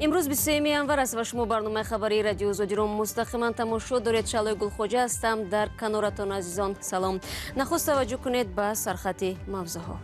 Имрӯз 23 январ аст ва шумо барномаи хабарии Радиои Озодиро мустақиман тамошо доред. Шалои Гулхоҷа ҳастам дар каноратон, азизон. Салом. Нахуст таваҷҷӯҳ кунед ба сархати мавзӯъҳо.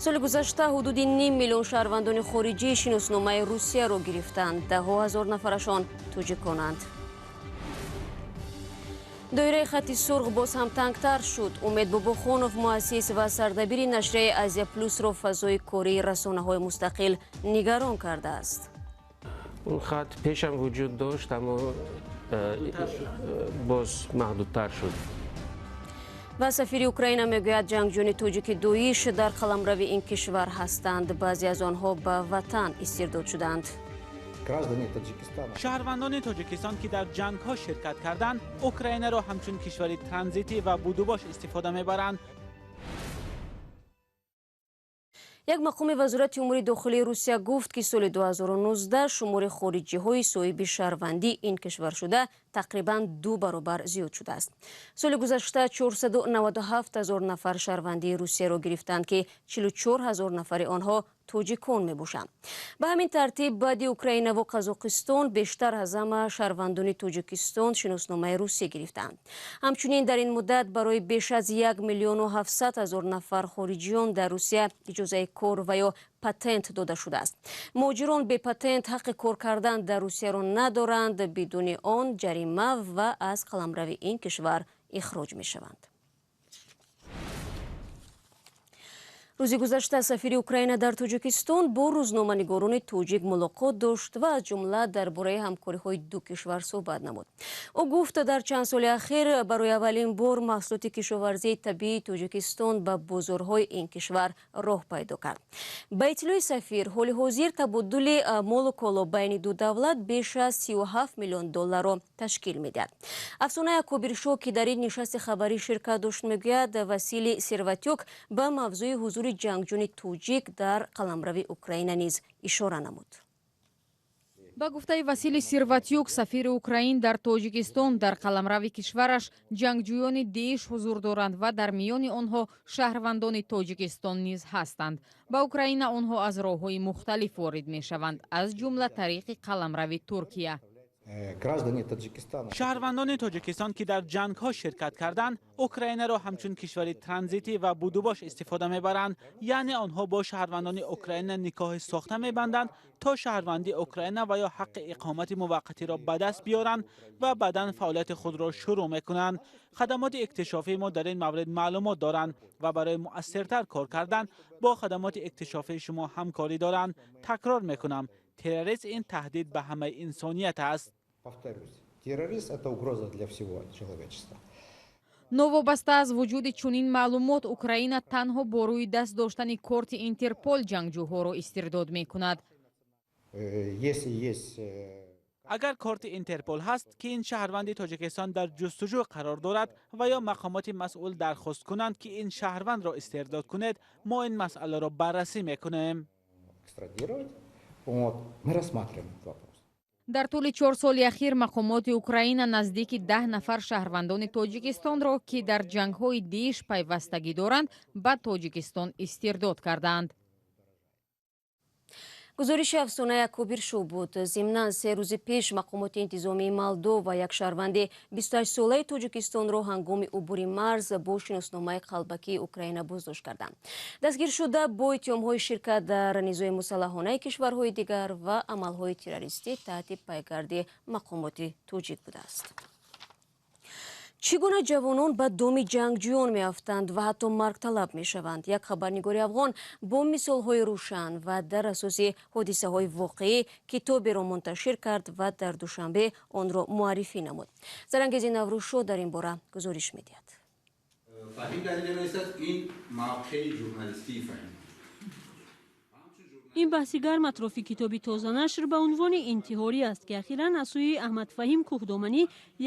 Соли гузашта ҳудуди ним миллион шаҳрвандони хориҷӣ шиносномаи Русияро гирифтанд. Даҳҳо ҳазор нафарашон тоҷиконанд. Доираи хати сурх боз ҳам тангтар шуд. Умед Бобохонов, муассис ва сардабири нашрияи Азия Плюсро фазои кории расонаҳои мустақил нигарон кардааст. Он хат пешам вуҷуд дошт, аммо боз маҳдудтар шуд. Ва сафири Украина мегӯяд, ҷангҷӯёни тоҷики Доиш дар қаламрави ин кишвар ҳастанд. Баъзе аз онҳо ба ватан истирдод шуданд. Шаҳрвандони Тоҷикистон, ки дар ҷангҳо ширкат карданд, Украинаро ҳамчун кишвари транзитӣ ва будубош истифода мебаранд. Як мақоми вазорати умури дохилии Русия гуфт, ки соли 2019 шумори хориҷиҳои соҳиби шаҳрвандии ин кишвар шуда тақрибан 2 баробар зиёд шудааст. Соли гузашта 497 ҳазор нафар шаҳрвандии Русияро гирифтанд, ки 44 ҳазор нафари онҳо тоҷикон мебошанд. Ба ҳамин тартиб баъди Украинаву Қазоқистон бештар аз ҳама шаҳрвандони Тоҷикистон шиносномаи русӣ гирифтанд. Ҳамчунин дар ин муддат барои беш аз 1 миллиону 700 ҳазор нафар хориҷиён дар Русия иҷозаи кор ва ё патент дода шудааст. Муҳоҷирон бепатент ҳаққи кор кардан дар Русияро надоранд, бидуни он ҷарима ва аз қаламрави ин кишвар ихроҷ мешаванд. Рӯзи гузашта сафири Украина дар Тоҷикистон бо рӯзноманигорони тоҷик мулоқот дошт ва аз ҷумла дар бораи ҳамкориҳои ду кишвар суҳбат намуд. Ӯ гуфт, дар чанд соли ахир барои аввалин бор маҳсулоти кишоварзии табиии Тоҷикистон ба бозорҳои ин кишвар роҳ пайдо кард. Ба иттилои сафир, ҳоли ҳозир табодули молу коло байни ду давлат беш аз 37 миллион долларро ташкил медиҳад. Афсона Якобиршо, ки дар ин нишасти хабарӣ ширкат дошт, мегӯяд, Василий Серватюк ба мавзӯи ҳузури ҷангҷӯни тоҷик дар қаламрави Украина низ ишора намуд. Ба гуфтаи Василий Серватюк, сафири Украин дар Тоҷикистон, дар қаламрави кишвараш ҷангҷӯёни Деиш ҳузур доранд ва дар миёни онҳо шаҳрвандони Тоҷикистон низ ҳастанд. Ба Украина онҳо аз роҳҳои мухталиф ворид мешаванд, аз ҷумла тариқи қаламрави Туркия. Шаҳрвандони Тоҷикистон, ки дар ҷангҳо ширкат карданд, Украинаро ҳамчун кишвари транзитӣ ва будубош истифода мебаранд. Яъне онҳо бо шаҳрвандони Украина никоҳи сохта мебанданд то шаҳрвандии Украина ва ё ҳаққи иқомати муваққатиро ба даст биёранд ва баъдан фаъолияти худро шурӯъ мекунанд. Хадамоти иктишофии мо дар ин маврид маълумот доранд ва барои муассиртар кор кардан бо хадамоти иктишофии шумо ҳамкорӣ доранд. Такрор мекунам, террорист ин таҳдид ба ҳамаи инсоният аст. Повторюсь, террорист – это угроза для всего человечества. Новобаста аз вуҷуди чунин маълумот, Украина танҳо бо рӯи даст доштани корти Интерпол ҷангҷӯҳоро истирдод мекунад. Агар корти Интерпол ҳаст, ки ин шаҳрванди Тоҷикистон дар ҷустуҷӯ қарор дорад ва ё мақомоти масъул дархост кунанд, ки ин шаҳрвандро истирдод кунед, мо ин масъаларо баррасӣ мекунем. Дар тӯли 4 соли ахир мақомоти Украина наздики 10 нафар шаҳрвандони Тоҷикистонро, ки дар ҷангҳои Дииш пайвастагӣ доранд, ба Тоҷикистон истирдод кардаанд. Гузориши Афсона Якобиршо буд. Зимнан 3 рӯзи пеш мақомоти интизомии Молдова як шаҳрванди 28-солаи Тоҷикистонро ҳангоми убури марз бо шиносномаи қалбакии Украина боздошт карданд. Дастгир шуда бо иттиҳомҳои ширкат дар низои мусаллаҳонаи кишварҳои дигар ва амалҳои террористӣ таҳти пайгарди мақомоти тоҷик будааст. Чӣ гуна ҷавонон ба доми ҷангҷӯён меафтанд ва ҳатто маргталаб мешаванд? Як хабарнигори афғон бо мисолҳои рӯшан ва дар асоси ҳодисаҳои воқеӣ китоберо мунташир кард ва дар Душанбе онро муаррифӣ намуд. Зарангези Наврӯзшо дар ин бора гузориш медиҳад. Ин баҳси гарм атрофи китоби тозанашр ба унвони интиҳорӣ аст, ки ахиран аз сӯи Аҳмадфаҳим Кӯҳдоманӣ,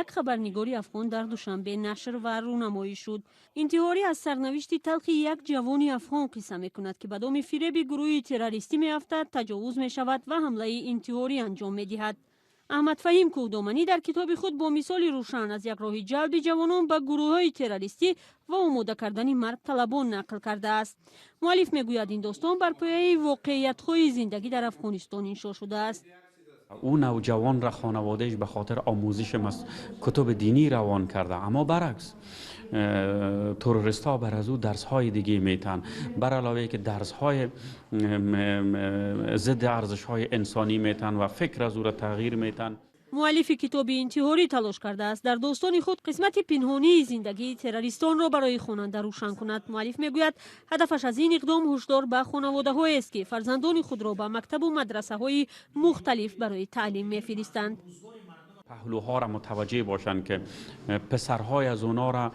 як хабарнигори афғон, дар Душанбе нашр ва рӯнамоӣ шуд. Интиҳорӣ аз сарнавишти талхи як ҷавони афғон қисса мекунад, ки ба доми фиреби гурӯҳи террористӣ меафтад, таҷовуз мешавад ва ҳамлаи интиҳорӣ анҷом медиҳад. Аҳмад Фаҳим Кӯҳдоманӣ дар китоби худ бо мисоли рӯшан аз як роҳи ҷалби ҷавонон ба гурӯҳҳои террористӣ ва омода кардани маргталабон нақл кардааст. Муаллиф мегӯяд, ин достон бар пояи воқеиятҳои зиндагӣ дар Афғонистон иншо шудааст. Ӯ навҷавонро хонаводааш ба хотир омӯзиши китоби динӣ равон карда, аммо баръакс террористҳо бар аз ӯ дарсҳои диге метан, бар аловае ки дарсҳои зидди арзишҳои инсонӣ метан ва фикр аз ӯро тағйир метан. Муаллифи китоби интиҳорӣ талош кардааст дар достони худ қисмати пинҳонии зиндагии террористонро барои хонанда рӯшан кунад. Муаллиф мегӯяд, ҳадафаш аз ин иқдом ҳушдор ба хонаводаҳоест, ки фарзандони худро ба мактабу мадрасаҳои мухталиф барои таълим мефиристанд. Паҳлӯҳоро мутаваҷҷеҳ бошанд, ки писарҳои аз онҳоро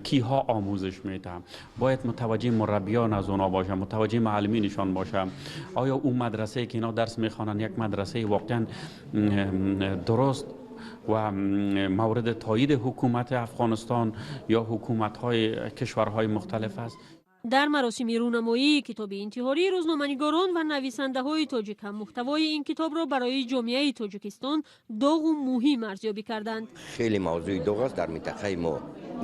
киҳо омӯзиш медиҳанд. Бояд мутаваҷҷеҳ мураббиён аз онҳо бошанд, мутаваҷҷеҳ муаллиминшон бошанд. Оё ӯ мадрасае ки инҳо дарс мехонанд як мадрасаи воқеан дуруст ва мавриди таъйиди ҳукумати Афғонистон ё ҳукуматҳои кишварҳои мухталиф аст? Дар маросими рӯнамоии китоби интиҳорӣ рӯзноманигорон ва нависандаҳои тоҷик ҳам мӯҳтавои ин китобро барои ҷомеаи Тоҷикистон доғу муҳим арзёбӣ карданд. Хеле мавзӯи доғ аст дар минтақаи мо.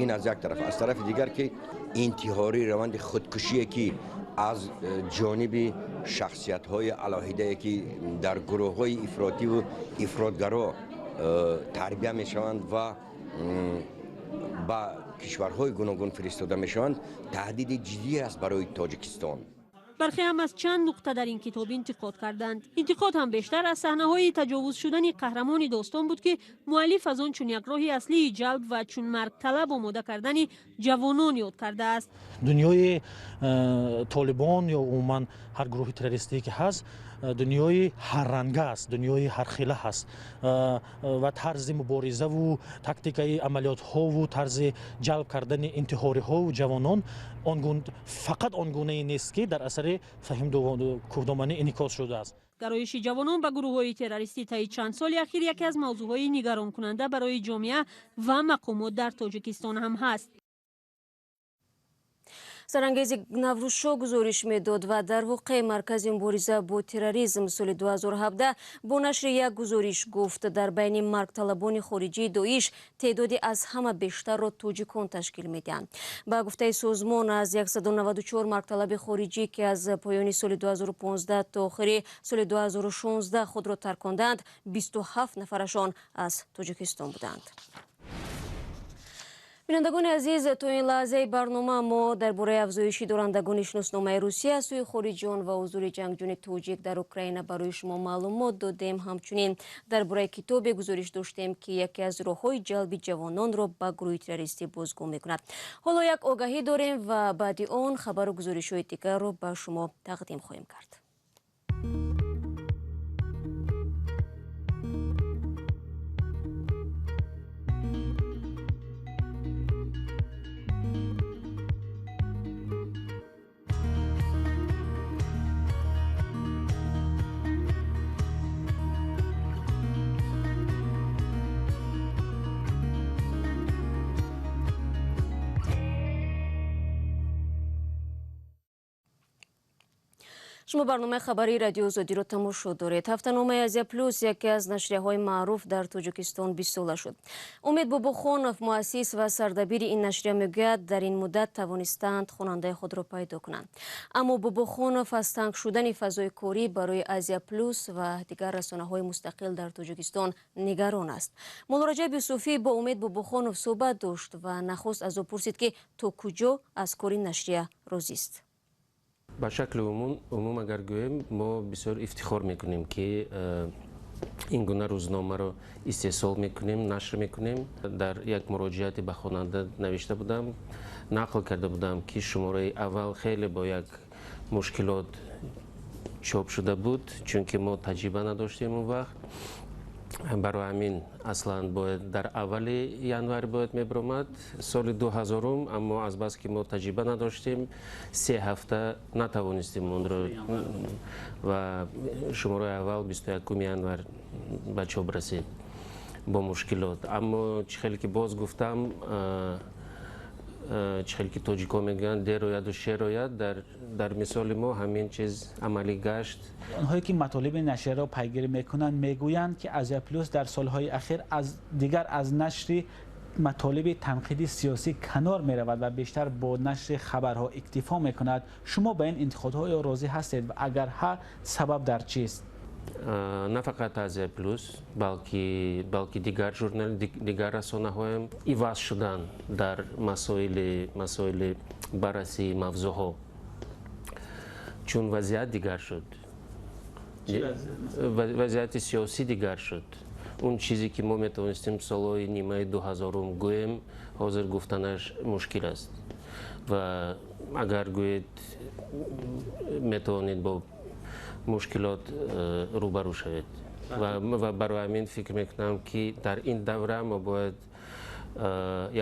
Ин аз як тараф, аз тарафи дигар ки интиҳорӣ раванди худкушие ки аз ҷониби шахсиятҳои алоҳидае ки дар гурӯҳҳои ифротиву ифротгаро тарбия мешаванд ва ба кишварҳои гуногун фиристода мешаванд, таҳдиди ҷиддӣ аст барои Тоҷикистон. Бархе ҳам аз чанд нуқта дар ин китоб интиқод карданд. Интиқод ҳам бештар аз саҳнаҳои таҷовуз шудани қаҳрамони достон буд, ки муаллиф аз он чун як роҳи аслии ҷалб ва чун маргталаб омода кардани ҷавонон ёд кардааст. Дунёи толибон ё умуман ҳар гурӯҳи террористие ки ҳаст, дунёи ҳарранга аст, дунёи ҳархела ҳаст ва тарзи муборизаву тактикаи амалиётҳову тарзи ҷалб кардани интиҳориҳову ҷавонон фақат он гунае нест, ки дар асари Фаҳим Кӯҳдоманӣ инъикос шудааст. Гароиши ҷавонон ба гурӯҳҳои террористӣ таи чанд соли ахир яке аз мавзӯъҳои нигаронкунанда барои ҷомеа ва мақомот дар Тоҷикистон ҳам ҳаст. Сарангези Наврӯзшо гузориш медод ва дар воқеъ Маркази мубориза бо терроризм соли 2017 бо нашри як гузориш гуфт, дар байни маргталабони хориҷии Доиш теъдоди аз ҳама бештарро тоҷикон ташкил медиҳанд. Ба гуфтаи созмон, аз 194 маргталаби хориҷӣ, ки аз поёни соли 2015 то охири соли 2016 худро тарконданд, 27 нафарашон аз Тоҷикистон буданд. Бинандагони азиз, то ин лаҳзаи барнома мо дар бораи афзоиши дорандагони шиносномаи Русия сӯи хориҷиён ва ҳузури ҷангҷӯни тоҷик дар Украина барои шумо маълумот додем. Ҳамчунин дар бораи китобе гузориш доштем, ки яке аз роҳҳои ҷалби ҷавононро ба гурӯҳи террористӣ бозгӯ мекунад. Ҳоло як огаҳӣ дорем ва баъди он хабару гузоришҳои дигарро ба шумо тақдим хоҳем кард. Шумо барномаи хабарии Радиои Озодиро тамошо доред. Ҳафтаномаи Азия Плюс яке аз нашрияҳои маъруф дар Тоҷикистон 20 сола шуд. Умед Бобохонов, муассис ва сардабири ин нашрия, мегӯяд, дар ин муддат тавонистанд хонандаи худро пайдо кунанд. Аммо Бобохонов аз танг шудани фазои корӣ барои Азия Плюс ва дигар расонаҳои мустақил дар Тоҷикистон нигарон аст. Мулло Раҷаб Юсуфӣ бо Умед Бобохонов суҳбат дошт ва нахуст аз ӯ пурсид, ки то куҷо аз кори нашрия розист. Ба шакли умум агар гӯем, мо бисёр ифтихор мекунем, ки ин гуна рӯзномаро истеҳсол мекунем, нашр мекунем. Дар як муроҷиате ба хонанда навишта будам, нақл карда будам, ки шумораи аввал хеле бо як мушкилот чоп шуда буд, чунки мо таҷриба надоштем он вақт. Барои ҳамин аслан бояд дар аввали январ бояд мебиромад соли 2000, аммо азбаски мо таҷриба надоштем, 3 ҳафта натавонистем онро ва шумораи аввал 21 январ ба чоп расид бо мушкилот. Аммо чӣ хеле ки боз гуфтам, Чӣ хел ки тоҷикҳо мегӯянд, дер ояду шер ояд, дар мисоли мо ҳамин чиз амалӣ гашт. Онҳое ки матолиби нашрияро пайгирӣ мекунанд, мегӯянд ки Азия Плюс дар солҳои ахир дигар аз нашри матолиби танқиди сиёсӣ канор меравад ва бештар бо нашри хабарҳо иктифо мекунад. Шумо ба ин интиқодҳо ё розӣ ҳастед ва агар ҳа, сабаб дар чист? На фақат Азия Плюс, балки дигар журнал, дигар расонаҳоям иваз шуданд дар масоили баррасии мавзӯъҳо, чун вазъият дигар шуд, вазъияти сиёсӣ дигар шуд. Он чизе ки мо метавонистем солҳои нимаи 2000 гӯем, ҳозир гуфтанаш мушкил аст. Ва агар гӯед, метавонед бо мушкилот рӯбарӯ шавед. Ва барои ҳамин фикр мекунам, ки дар ин давра мо бояд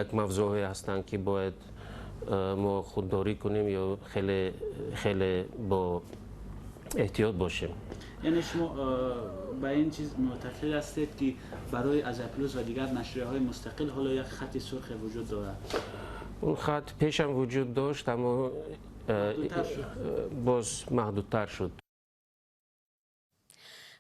як мавзӯъҳое ҳастанд, ки бояд мо худдорӣ кунем ё хеле хеле бо эҳтиёт бошем. Яъне шумо ба ин чиз муътақид ҳастед, ки барои Азия Плюс ва дигар нашрияҳои мустақил ҳоло як хати сурхе вуҷуд дорад? Он хат пешам вуҷуд дошт, аммо боз маҳдудтар шуд.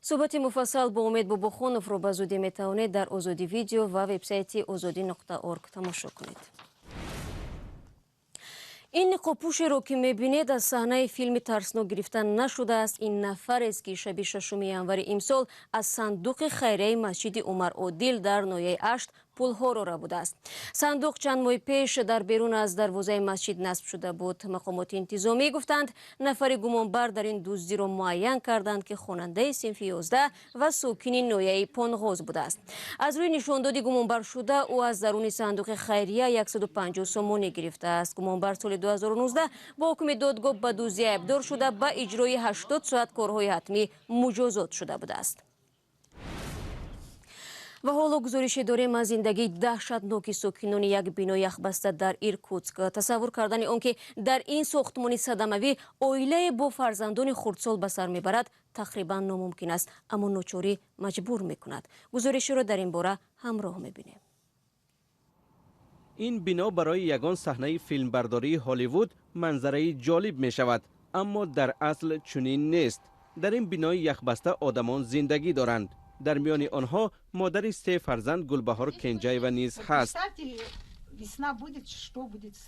Суҳбати муфассал бо Умед Бобохоновро ба зудӣ метавонед дар Озодӣ видео ва вебсайти озодӣ.орг тамошо кунед. Ин ниқобпӯшеро ки мебинед, аз саҳнаи филми тарснок гирифта нашудааст. Ин нафарест, ки шаби 6 январи имсол аз сандуқи хайрияи масҷиди Умар Одил дар ноҳияи Ашт пулҳоро рабудааст. Сандуқ чанд моҳи пеш дар берун аз дарвозаи масҷид насб шуда буд. Мақомоти интизомӣ гуфтанд, нафари гумонбар дар ин дуздиро муайян карданд, ки хонандаи синфи 11 ва сокини ноҳияи Понғоз будааст. Аз рӯи нишондоди гумонбаршуда, ӯ аз даруни сандуқи хайрия 150 сомонӣ гирифтааст. Гумонбар соли 2019 бо ҳукми додгоҳ ба дуздӣ айбдор шуда, ба иҷрои 80 соат корҳои ҳатмӣ муҷозот шуда будааст. Ва ҳоло гузорише дорем аз зиндагии даҳшатноки сокинони як бинои яхбаста дар Иркутск. Тасаввур кардани он ки дар ин сохтмони садамавӣ оилае бо фарзандони хурдсол ба сар мебарад, тақрибан номумкин аст, аммо ночорӣ маҷбур мекунад. Гузориширо дар ин бора ҳамроҳ мебинем. Ин бино барои ягон саҳнаи филмбардории Ҳолливуд манзараи ҷолиб мешавад, аммо дар асл чунин нест. Дар ин бинои яхбаста одамон зиндагӣ доранд. Дар миёни онҳо модари се фарзанд Гулбаҳор Кенҷаева низ ҳаст.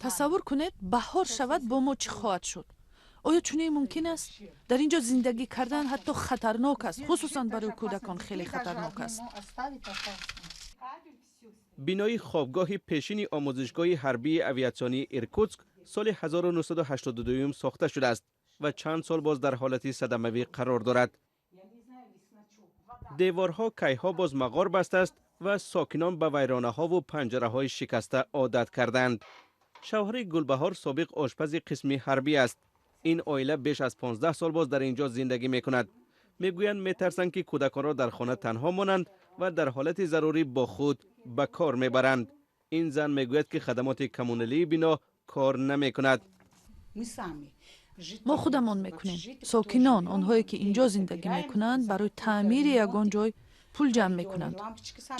Тасаввур кунед, баҳор шавад, бо мо чӣ хоҳад шуд? Оё чунин мумкин аст? Дар ин ҷо зиндагӣ кардан ҳатто хатарнок аст, хусусан барои кӯдакон хеле хатарнок аст. Бинои хобгоҳи пешини омӯзишгоҳи ҳарбии авиатсионии Иркутск соли 1982 сохта шудааст ва чанд сол боз дар ҳолати садамавӣ қарор дорад. Деворҳо кайҳо боз мағор бастааст ва сокинон ба вайронаҳову панҷараҳои шикаста одат карданд. Шавҳари Гулбаҳор собиқ ошпази қисми ҳарбӣ аст. Ин оила беш аз 15 сол боз дар ин ҷо зиндагӣ мекунад. Мегӯянд, метарсанд, ки кӯдаконро дар хона танҳо монанд ва дар ҳолати зарурӣ бо худ ба кор мебаранд. Ин зан мегӯяд, ки хадамоти коммуналии бино кор намекунад. Мо худамон мекунем. Сокинон, онҳое ки инҷо зиндагӣ мекунанд, барои таъмири ягон ҷой пул ҷамъ мекунанд.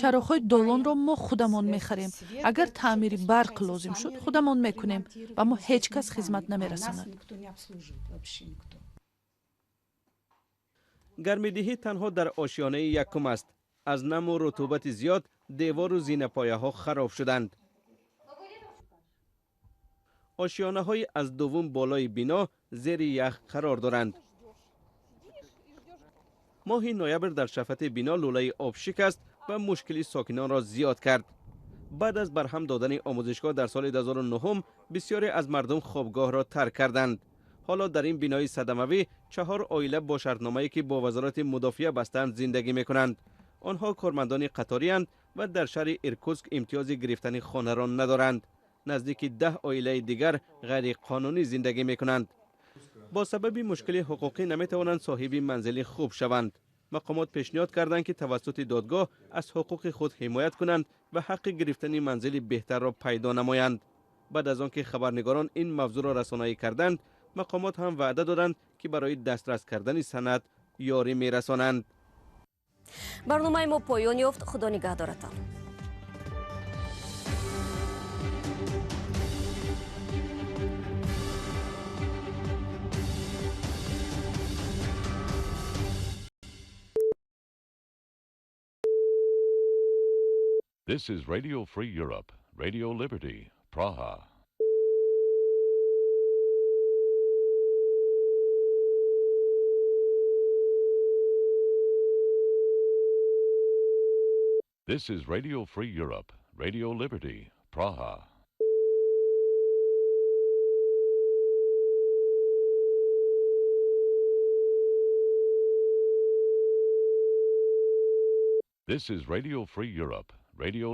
Чароғҳои долонро мо худамон мехарем. Агар таъмири барқ лозим шуд, худамон мекунем. Ба мо ҳеҷ кас хизмат намерасонад. Гармидиҳӣ танҳо дар ошёнаи якум аст. Аз наму рутубати зиёд девору зинапояҳо хароб шуданд. Ошёнаҳои аз дуввум болои бино зери ях қарор доранд. Моҳи ноябр дар шафати бино лӯлаи об шикаст ва мушкили сокинонро зиёд кард. Баъд аз барҳам додани омӯзишгоҳ дар соли 2009 бисёре аз мардум хобгоҳро тарк карданд. Ҳоло дар ин бинои садамавӣ 4 оила бо шартномае ки бо вазорати мудофиа бастаанд зиндагӣ мекунанд. Онҳо кормандони қаторианд ва дар шаҳри Иркутск имтиёзи гирифтани хонаро надоранд. Наздики 10 оилаи дигар ғайриқонунӣ зиндагӣ мекунанд. Бо сабаби мушкили ҳуқуқӣ наметавонанд соҳиби манзили хуб шаванд. Мақомот пешниҳод карданд, ки тавассути додгоҳ аз ҳуқуқи худ ҳимоят кунанд ва ҳаққи гирифтани манзили беҳтарро пайдо намоянд. Баъд аз он ки хабарнигорон ин мавзӯъро расонаӣ карданд, мақомот ҳам ваъда доданд, ки барои дастрас кардани санад ёрӣ мерасонанд. Барномаи мо поён ёфт. Худо нигаҳдоратон. This is Radio Free Europe, Radio Liberty, Praha. This is Radio Free Europe, Radio Liberty, Praha. This is Radio Free Europe, Radio